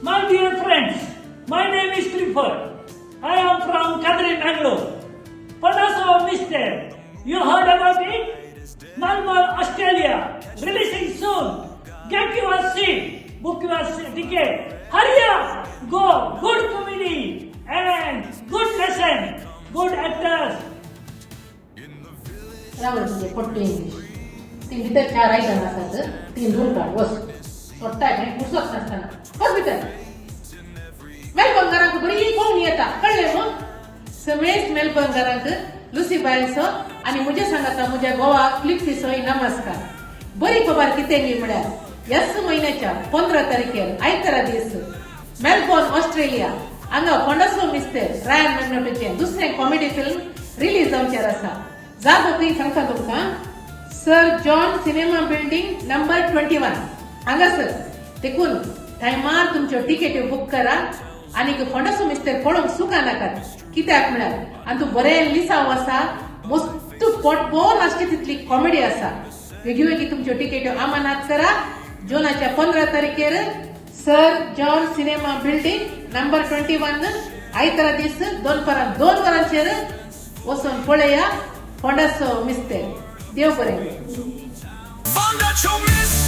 My dear friends, my name is Clifford. I am from Kadri, Mangalore. Panaso Mister, you heard about it? Melbourne, Australia, releasing soon. Get your seat, book your ticket. Hurry up, go. Good comedy and good lesson, good actors. Ravan तुजें पट्टू English. ती भितर चार आयदनां आसात, ती धुवन काड, वच. सोडटाय खंय फुरसत नासतना, वच भितर. मेलबर्नकारांक बरी कोंकणी येता, कळ्ळें मू? समेस्त मेलबर्नकारांक लुसी बायसो आनी म्हज्या सांगाता म्हज्या गोवा क्लिफ्टीचोय नमस्कार. बरी खबर कितें गी म्हळ्यार, ह्याच म्हयन्याच्या 15 तारखेर, आयतारा दीस, मेलबॉर्न ऑस्ट्रेलिया हांगा फोंडासो मिस्तेर, रायन मॅग्नोटोचें दुसरें कॉमेडी फिल्म रिलीज जावचेर आसा. जागो खंय सांगता तुमकां, sir John cinema building, number 21 हांगासर. देखून टायमार तुमच्यो टिकेट्यो बूक करा आनी फोंडासो मिस्तेर पळोवंक चुका नाकात. कित्याक म्हळ्यार आनी तूं बरें लिसांव आसा, मस्त पोट भोर आसची तितली कॉमेडी आसा. बेगी बेगी तुमच्यो टिकेट्यो अमानात करा. जुनाच्या 15 तारखेर, sir John cinema building, number 21, आयतारा दीस दोन 2 वरांचेर वचून पळया फोंडासो मिस्तेर. देव बरें करूं. Fondaco.